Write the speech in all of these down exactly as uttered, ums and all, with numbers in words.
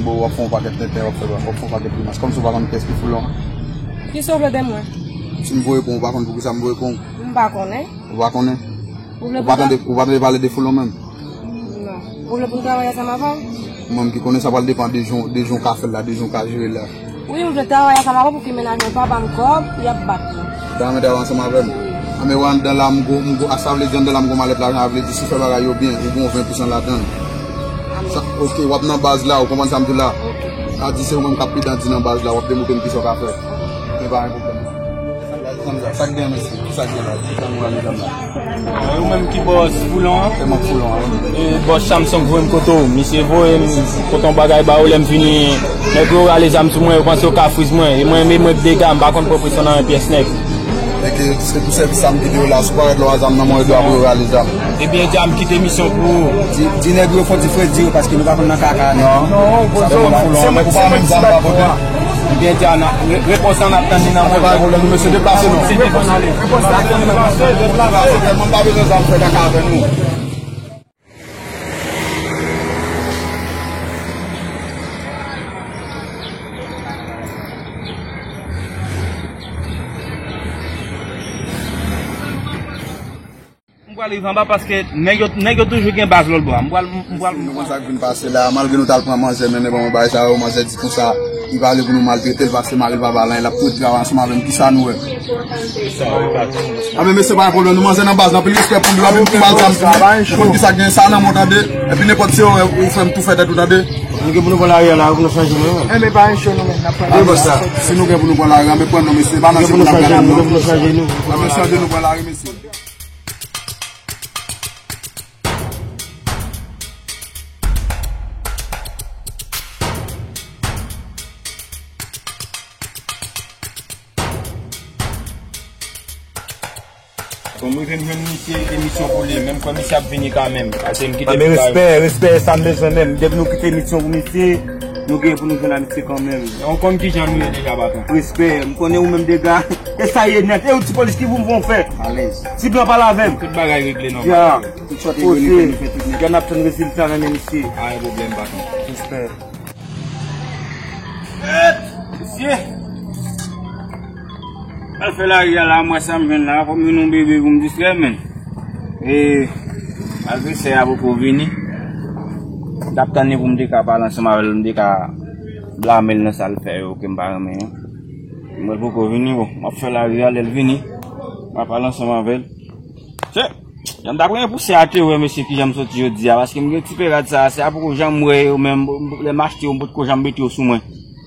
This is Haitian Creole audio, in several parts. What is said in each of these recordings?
W ap fè yon pakèt tenten, w ap fè, w ap fè yon pakèt grimas. Kòmsi w pa konn kiyès ki Foulon an. Kisa w vle de mwen? Si m voye pou w, ou pa konn poukisa m voye pou w? M pa konnen. Ou pa konnen? Ou vle Ou pou pa m ta- tande, ou pa tande pale de Foulon menm? Non. Ou vle pou m travay ansanm avè w? Ou menm ki konnen, sa pral depann de jan, de jan w ka fè l la, de jan w ka jere l la. Wi, m vle travay ansanm avè w pou ke mennaj mwen pa ban m kòb, y ap bat mwen. Ou ta renmen travay ansanm avè m? Wi. A, men wè anndan la, m gwo, m gwo, a, sa vle di anndan la m gwo malèt lajan, a vle di si w fè bagay yo byen, ou gen yon ven pousan ladan l. Sa, ok, w ap nan baz la, ou konprann sa m di w la? Ok. A di se ou menm k ap pi dandi nan baz la, w ap demontre m kisa w ka fè. Men pa gen pwoblèm. Sa k gen, mesye? Kisa k gen la? Kisa nou wè medam la? Ou menm ki bòs Foulon an? E mwen k Foulon an, wi. E bòs Samsung voye m kote w. Misye voye m pote yon bagay ba ou, lè m vini, nèg yo rale zam sou mwen, yo panse yo ka friz mwen. E mwen, men mwen k dega, m pa konn pran presyon nan men pyès nèg. Enke se pou sèvis sa m kite yo la. Si w pa règle lwa zam nan men yo, dwa pou yo rale zam. Ebyen, di a m kite misyon pou ou. Di, di nèg yo fò di fredi yo, paske nou pa konn nan kaka, nèg. Non. Non, ou pa menm zam pa pote. Ebyen, di a, repons la n ap tann li nan men w. Pa gen pwoblèm, nou mesye deplase nou. Deplase, deplase, deplase, tèlman m pa bezwen zam fè kaka avè nou. M pral rive anba paske nèg yo, nèg yo toujou gen baz lòt bò a. M pral, m pral. Nou konn sa k vin pase la, malgre nou t al pran manzè, men, men bon, bagay sa yo, manzè di konsa, li pa vle pou nou maltrete l, paske mari l pa ba l anyen, l ap tout travay ansanm avè m, kisa nou wè? A, men mesye, pa gen pwoblèm, nou manzè nan baz, anpil respè pou li, anpil pou baz, nou konn kisa k gen sa nan men w, tande, epi nenpòt se ou, ou fè m tou fè tèt ou, tande. Nou gen pou nou pran lari a la, pou nou chanje nou. Enben, pa gen cho nou menm, n ap pran lari a. Si nou gen pou nou pran lari a, men pran non, mesye, pa nan se pou n ap gade nou. Nou gen pou nou chanje nou. Ann chanje nou pran lari, mesye. Bon, m rive m jwenn misye, emisyon pou li. Menm kwè misye ap vini kanmenm. Paske m kite. Anben, respè, respè, sa m bezwen menm. Depi nou kite emisyon pou misye, nou gen pou nou jwenn a misye kanmenm. Ou konn kijan nou ye deja, patwon. Respè, m konnen ou menm dega. E sa ye nèt. E ou ti polis ki pou m fè w fè? Alèz. Ti blan pale avè m. Tout bagay regle nòmal. Ya. Tout sòt e yo, nou fè, nou fè tout nèt. N ap tann rezilta nan men misye. Pa gen pwoblèm, patwon. Respè. Mesye. Al fè lari a la, m wè sa m jwenn la, fò m jwenn yon bebe pou m distrè, menn. E, malgre sè a poko vini, m t ap tann li pou m te ka pale ansanm avè l, m te ka blame l nan sa l fè yo ke m pa renmen an. Mwen l poko vini, bon, m ap fè lari a, lè l vini, m ap pale ansanm avè l. Chè, jan m t ap renmen pou sè a te wè, mesye, kijan m soti jodi a, paske m gen ti perad sa, sè a poko janm wè yo menm, lè m achte yo, m potko janm mete yo sou mwen.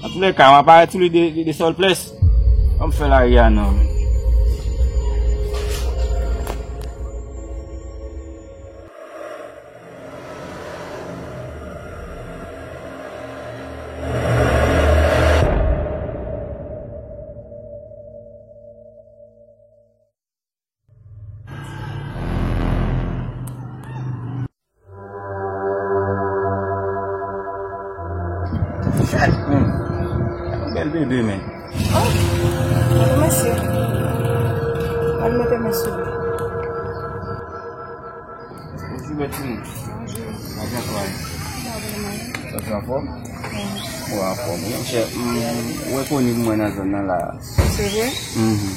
Antoulèka, m ap parèt sou li de, de, de Solplès. Ban m fè lari a non. Hmm. Bèl bebe, men. Oh, mèsi. Al mete men sou li. Bonjou, bèl timoun. Bonjou. Kòman w ye? Sa w anfòm? Wi. Ou anfòm, wi. Monchè, m, ou rekoni mwen nan zòn nan la. Se vre? Mhm.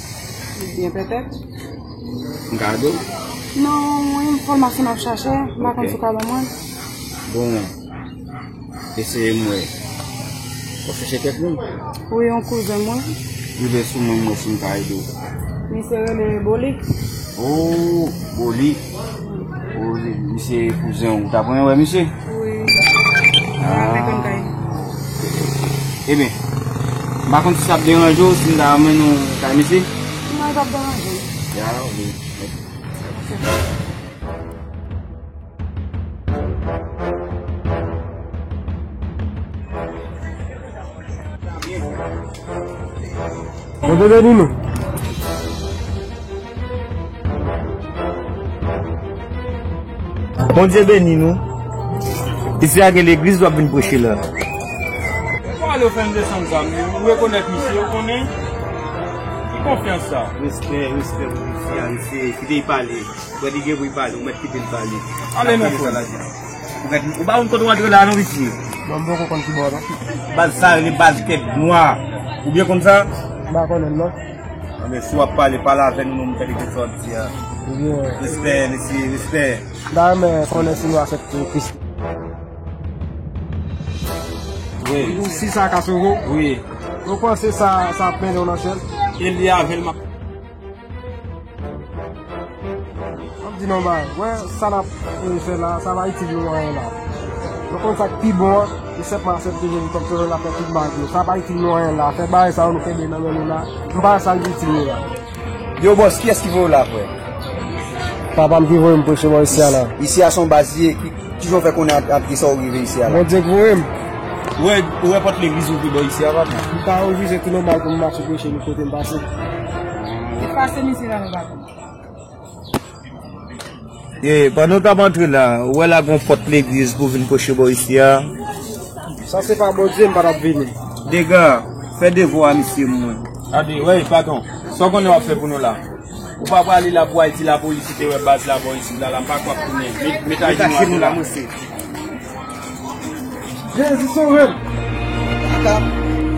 Li byen petèt? M ka ede w? Non, yon enfòmasyon m ap chache, m pa konn si w ka ban mwen. Bon, eseye m wè. W ap chache kèk moun? Wi, yon kouzen mwen. Rive sou mwen, m wè si m ka ede w. Misye rele Boli. Oh, Boli. Boli, misye kouzen w. Ou ta renmen wè misye? Wi. Ah. Avèk yon kay. Ebyen, m pa konn si sa ap deranje w si m ta mennen w kay misye? Non, li p ap deranje m. Ya, ok. Bondye beni nou. Bondye beni nou. Isi a gen legliz w ap vin preche la. Ou ale w fè m desann zam, ou rekonèt misye, ou konnen. Ki konfyans sa? Respè, respè pou misye a, misye, kite l pale. Ou wè li gen pou l pale, ou mèt kite l pale. Ale non, frè. Ou mèt, ou pa konn kote w antre la non, misye. Non, m poko konn ki bò, non. Baz sa rele baz Kèt Nwa. Ou byen konn sa? M pa konnen l, non. Anben, si w ap pale, pale avè nou, nou, m tande ki sa w ap di a. Ebyen. Respè, mesye, respè. M ta renmen konnen si nou aksepte Kris. Wi. Si sa ka sove w? Wi. Ou panse sa, sa ap mennen w nan syèl? E li avè l, m ap M ap di nou bagay, wè, sa n ap, e, fè la, sa pa itil nou anyen la. Nou konn sa k pi bon an, e senpman aksepte Jezi kòm sovè n ap fè tout bagay yo. Sa pa itil nou anyen la. Fè bagay sa yo nou kenbe nan men nou la. M pa wè sa l itil nou la. Yo, bòs, kiyès ki voye w la, frè? Papa m ki voye m preche bò isi a la. Isi a se yon baz li ye, ki, kijan w fè konnen ant, ant kisa w rive isi a la? Bondye ki voye m. Ou wè, ou wè pòt legliz ouvri bò isi a, papa? M ta refize tou nòmal pou m mache preche nou kote m pase. Li pase misye la, nou pa konn. E, pandan w t ap antre la, ou wè la gon pòt legliz pou vin preche bò isi a? Sa se pa Bondye, m pa t ap vini. Dega, fè devwa a misye mwen. Ade, wè, patwon, sa w konnen w ap fè pou nou la? Ou pa prale la pou w al di lapolis ou te wè baz la bò isit la, la, m pa kwè w ap tounen. Met, met a jenou atè la. Jezi sove m.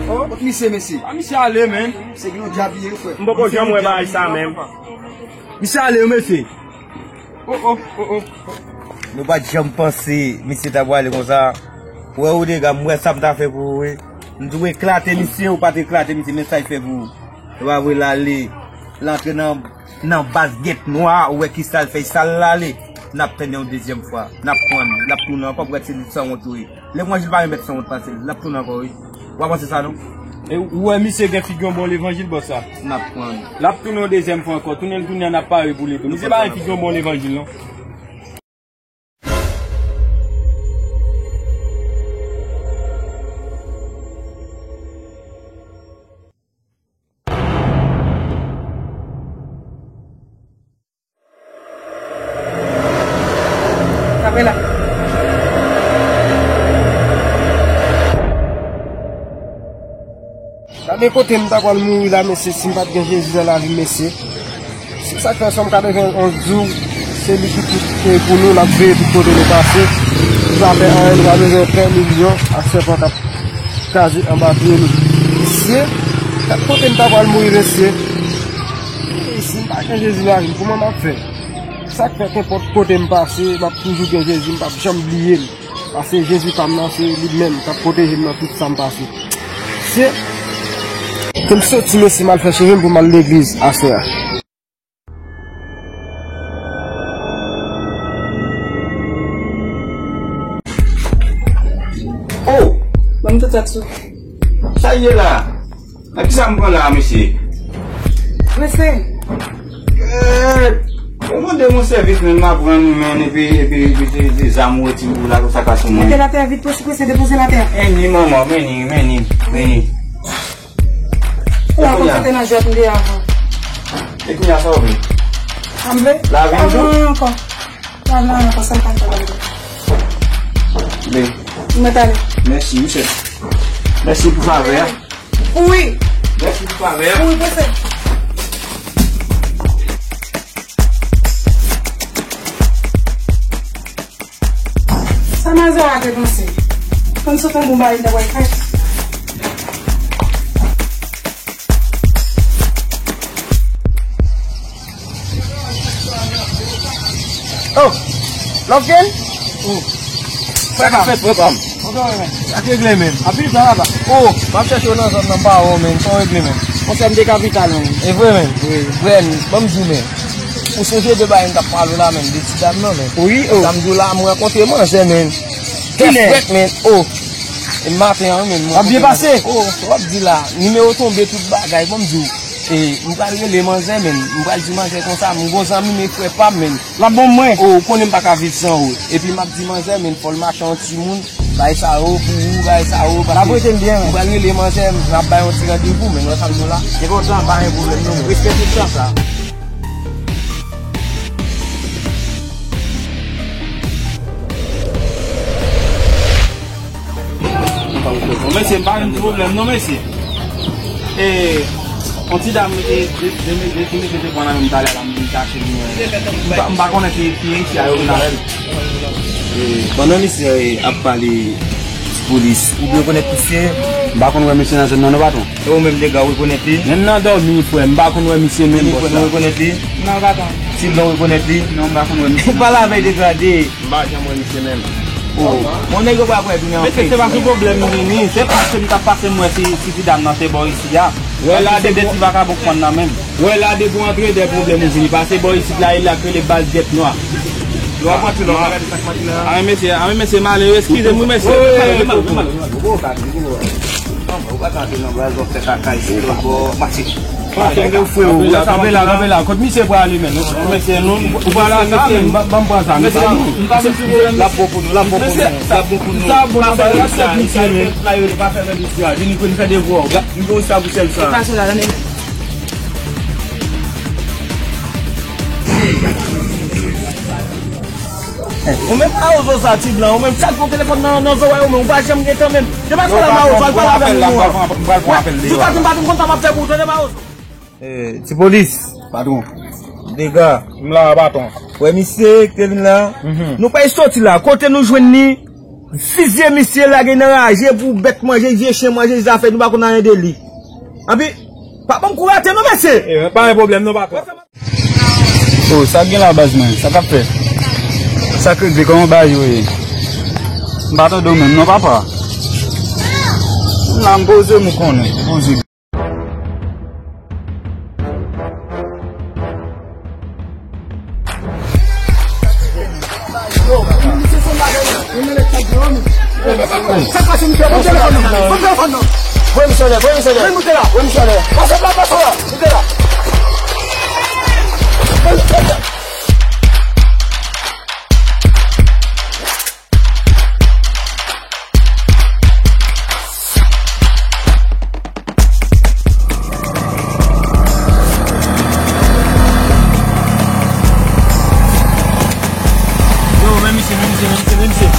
Kot misye, mesye? A, misye ale, men. Se gen yon dyab li ye, frè. M poko janm wè bagay sa menm. Misye ale, mesye. Oh, oh, oh, oh. Nou pa t janm panse misye ta pwale konsa. Wè ou dega, m wè sa m ta fè pou ou, wi. M di w eklate misye, ou pa t eklate misye, men sa l fè pou ou. E pa vre, l ale, l antre nan, nan baz Kèt Nwa, ou wè kisa l fè, sa l ale. N ap tann yon dezyèm fwa, n ap pran l, l ap tounen ankò, pou wè si l sanwont ou ye. Levanjil pa renmen sanwont pase l, l ap tounen ankò, wi. Ou pa panse sa, non? E ou wè misye gen figi yon bon levanjil, bòs sa? N ap pran l. L ap tounen yon dezyèm fwa ankò. Tounen l tounen an, n ap pare pou li tou. Misye pa gen figi yon bon levanjil, non. Kanpe la. Gade kote m ta pral mouri la, mesye, si m pa t gen Jezi nan lavi m, mesye. Se sa k fè Sòm katreven onz di w, se li ki tout, e, pou nou, l ap veye tout kote nou pase. Nou pa pè anyen, nou pa bezwen pè milyon ak sèpan k ap kraze anba pye nou. Mesye, gad kote m ta pral mouri, mesye. E, si m pa gen Jezi nan lavi m, kòman m ap fè? Sa k fè kenpòt kote m pase, m ap toujou gen Jezi, m p ap janm bliye l. Paske Jezi pa m nan, se li menm k ap pwoteje m nan tout sa m pase. Se, ke m soti, mesye, m al fè cheve m pou m al legliz aswè a. Oh! Ban m tout tèt sou. Sa ye la? Nan kisa m pran la a, mesye? Mesye. Eh, ou mande m yon sèvis, men m ap rann ou, men, epi, epi, epi, se, se zam ou retire pou la, pou sa ka sou mwen. Mete l atè vit, prese, prese, depoze l atè. Meni, manman, meni, meni, meni. Ou la kòmanse te nan jwèt m te avan. E kounye a sa w vle? Sa m vle? Lavi m tou? Avan ankò. Avan ankò, sa m pa fè la. Ben. Mwen tale. Mèsi, wi, sè. Mèsi pou favè a. Wi. Mèsi pou favè a. Wi, pase. Sa manzè a te panse? Konn sot yon bon bagay li ta pral fè. Oh! Love Game? Oh. Sa k ap fèt, frè pa m? Sa k regle, menm? Ap vin la, la. Oh, m ap chèche w nan zòn nan, m pa wè w, menm. Sa w regle, menm? Monchè, m te kapital, menm. E vre, menm? Wi. Frè m, ban m di w, menm. Ou sonje de bagay m t ap pale w la, menm, de ti dam nan, menm. Wi, oh. Sa m di w la, m rankontre manzè, menm. Kilè? Tè frèt, menm. Oh. E maten an, menm, mwen... W ap byen pase? Oh, w ap di la, nimewo tonbe, tout bagay, ban m di w. E, m pral rele manzè, menm. M pral di manzè konsa, m gon zanmi m, e frè pa m, menm. L ap bon mwen. Oh, ou konnen m pa ka viv san ou. Epi m ap di manzè, menm, fò l mache yon timoun, bay sa yo pou ou, bay sa yo, paske... L ap rete l byen, menm. M pral rele manzè, m ap bay yon ti randevou, menm, wè sa m di w la. Gen kontan, pa gen pwoblèm, non, menm. Respè tout sa. Sa. Bon, mesye, m pa gen pwoblèm non, mesye. E, yon ti dam, e, de, de, de, de, de, de, pran nan men m talè la, m vin chache li, e, m pa, m pa konnen ki, ki isi a yo vin avè l. E, pandan misye, e, ap pale, Polis. Ou rekonèt misye? M pa konn wè misye nan zòn nan non, patwon. E ou menm, Dega, ou rekonèt li? Menm nan dòmi, frè, m pa konn wè misye menm, bòs la. Ou rekonèt li? Non, patwon. Ti Blan, ou rekonèt li? Non, m pa konn wè misye. Ou pale avèk degradè. M pa janm wè misye menm. Oh. Bon, nèg yo pa kwè tounen anpil. Mesye, se pa sou pwoblèm m vini, se paske m t ap pase, m wè si, si ti dam nan te bò isi a. Wè la, se de ti vakabon k pran nan men m. Wè la, depi w antre dèyè pwoblèm ou vini pase bò isit la, e la k rele baz gèt nwa. Yo ap antre la, w ap gade sa k pase la. A, men mesye, a, men mesye, malere, eskize m, wi, mesye. Ou pa ka antre nan baz, w ap fè kaka isit, lòt bò, mache. Kanpe la, kanpe la, kanpe la. Kot misye prale, men? Mesye, nou, ou prale avèk sa, men? Ban m pran sa, mesye. L ap bon pou nou, l ap bon pou nou, l ap bon pou nou. Sa bon, pa fè misye, men. Pa fè misye, vini pou n fè devwa w. Li gon sa pou sèl sa. E pa sèl la, tande. Ou menm pa ozo sa, Ti Blan. Ou menm chak jou telefòn nan, nan zòrèy ou menm. Ou pa janm gen tan menm. Se pa sèl la, Mawozo, al pale avè m, non. Ou pa di m pa di m konn sa m ap fè pou ou, tande, Mawozo. Eh, ti polis. Patwon. Dega. M la, patwon. Wè misye ki te vin la. Mhm. Nou pa soti la. Kote nou jwenn li? Fizye misye, lage nan raje pou bèt manje, vye chen manje, zafè nou pa konn anyen de li. Anpi, pa ban m kou rate non, mesye. Eh, pa gen pwoblèm non, patwon. Oh, sa k gen la, baz mwen? Sa k ap fèt? Sa k regle? Kòman bagay yo ye? M pa tande w menm non, papa. M la, m poze m, ou konnen. Poze. Voye misye anlè, voye misye anlè. Voye misye anlè. Pase la, pase la, moute la. Voye misye anlè. Yo, men misye, men misye, men misye, men misye.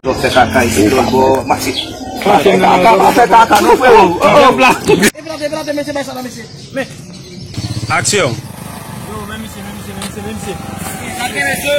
Yo fè kaka isit, lòt bò, mache. Pa fè kaka, pa fè kaka, non, frero. Oh, oh. Deplase, deplase, mesye, bay sa la, mesye. Men. Aksyon. Yo, men misye, men misye, men misye, men misye. Gade, mesye.